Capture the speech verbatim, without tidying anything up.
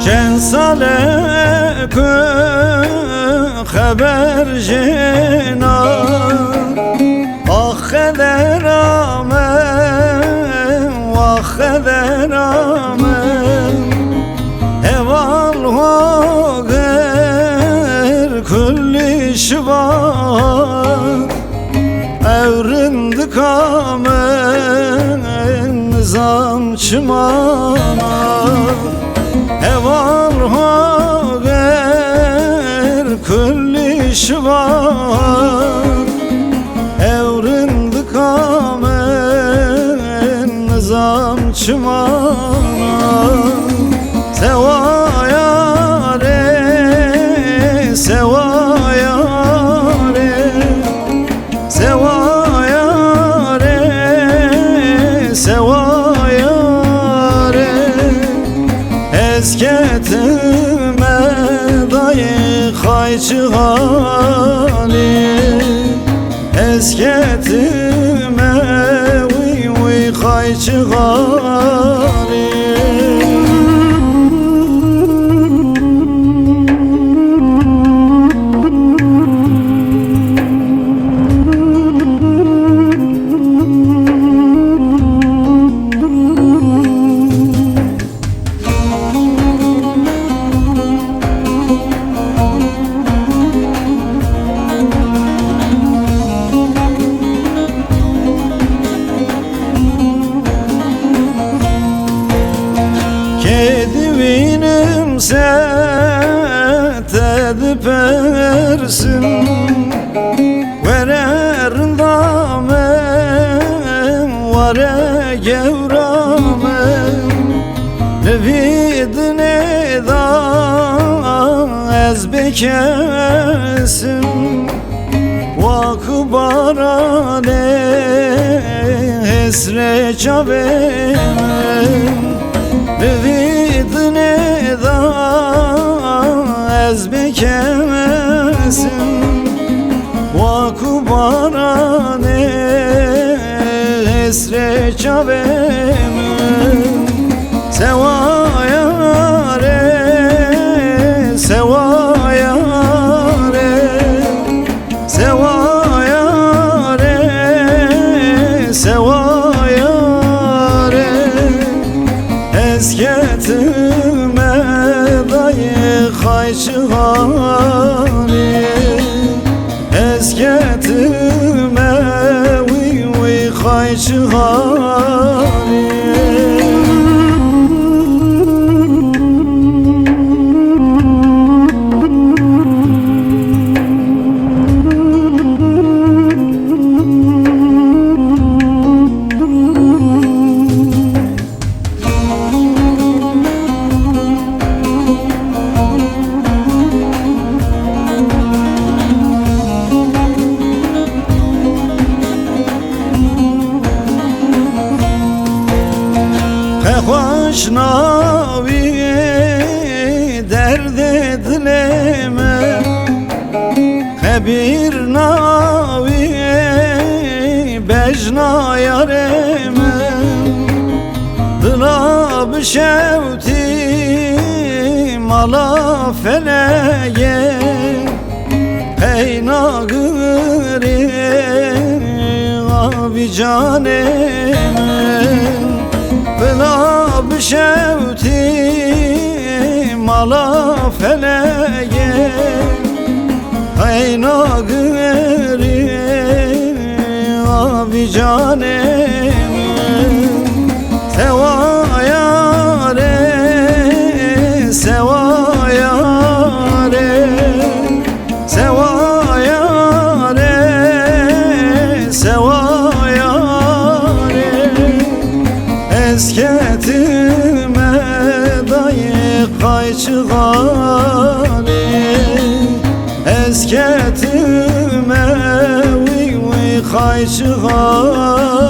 Çend sal e ku xeber jê na. Ax xedera min, wax xedera min. Heval hoger kulî şiva. Ew rindika min nizam çi mana. Heval hoger kulî şiva. Ew rindika min nizam çi mana. Sewaya rê, sewaya rê. Sewaya rê, sewaya rê. Ez ketime dayê xayçiğanê. Ez ketime wî wî xayçiğanê. Kê divînim se te dipersim. Were rinda min, were gewra min. Li vî dinê de ez bêkesim. Wa ku baranê hesrê çavê min. Li vî dinê de ez bêkesim. Wa ku baranê hesrê çavê min. Sewaya rê, sewaya rê. Sewaya rê, sewaya rê. Ez ketime dayê xayçiğanê. Ez ketime wî wî xayçiğanê. Qe xweş navî derdê dilê min. Xebîr navî bejna yarê min. Dila bişewtî mala felegê. Qeyna girê avî canê min. Bila bişewtî mala felegê. Qeyna girê avî canê min. Sewaya rê, sewaya rê. Sewaya rê, sewaya rê. Ez ketime dayê qayçixanê. Ez ketime wî, wî qayçixanê.